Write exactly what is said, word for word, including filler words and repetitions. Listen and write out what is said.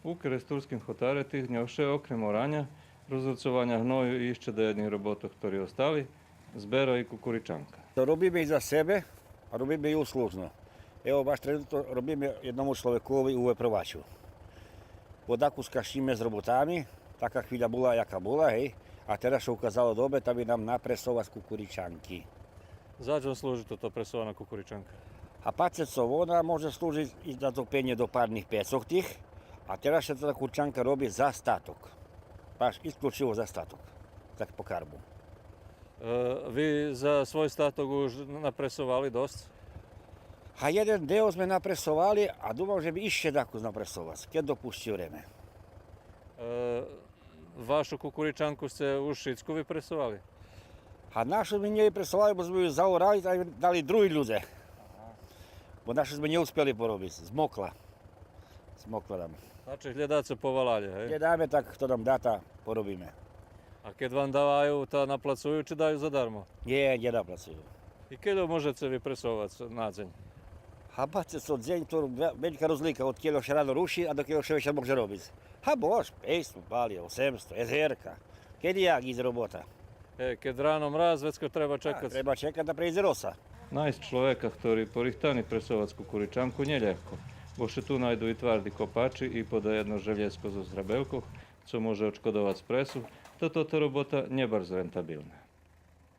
У Керестурским хотаре тих дньох ше, окрем ораня, розгурцованя гною и ище даєдних роботох хтори остали, збера и кукуричанка. То робиме и за себе, а робиме и услужно. Ево, баш тренутно робиме єдному чловекови у вепровачу. Подакус кашнїме з роботами, така хвиля була яка була, гей, а тераз ше указало добре, та би нам напресовац кукуричанки. Задж вам служи тото пресована кукуричанка? А паце цо, вона може служиц и за топенє до парних пецох тих, а тераз ше тота кукуричанка роби за статок. Баш исклучиво за статок, за покарму. Е, ви за свой статок уж напресовали досц? А єден дел зме напресовали, а думам же би ище дакус напресовац, кед допусци време. Е, вашу кукуричанку сце уж шицку випресовали? А нашу зме нє випресовали, бо зме ю заорали та дали други людзе. Бо нашу зме нє успели поробиц, змокла. Змокла нам. Значи, глєдаце по валалє, гей? Глєдаме так, хто нам да, та поробиме. А кед вам даваю, та наплацую чи даю задармо? Нє, нє наплацую. И кельо можеце випресовац на дзень? А баце цо, дзень то ве-, велька розлика, од кельо ше рано руши, а до кельо ше вечер може робиц. Га бо, пейсто, балє, осемсто, езерка. Кед як идзе робота. Е, кед рано мраз, вецка треба чекац. А, треба чекац да прейдзе роса. Найсц чловека хтори порихтани пресовац кукуричанку нє лєгко, бо ше ту найду и тварди копачи и подаєдно желєзко зоз грабелкох, цо може одшкодовац пресу, та тота робота нє барз рентабилна.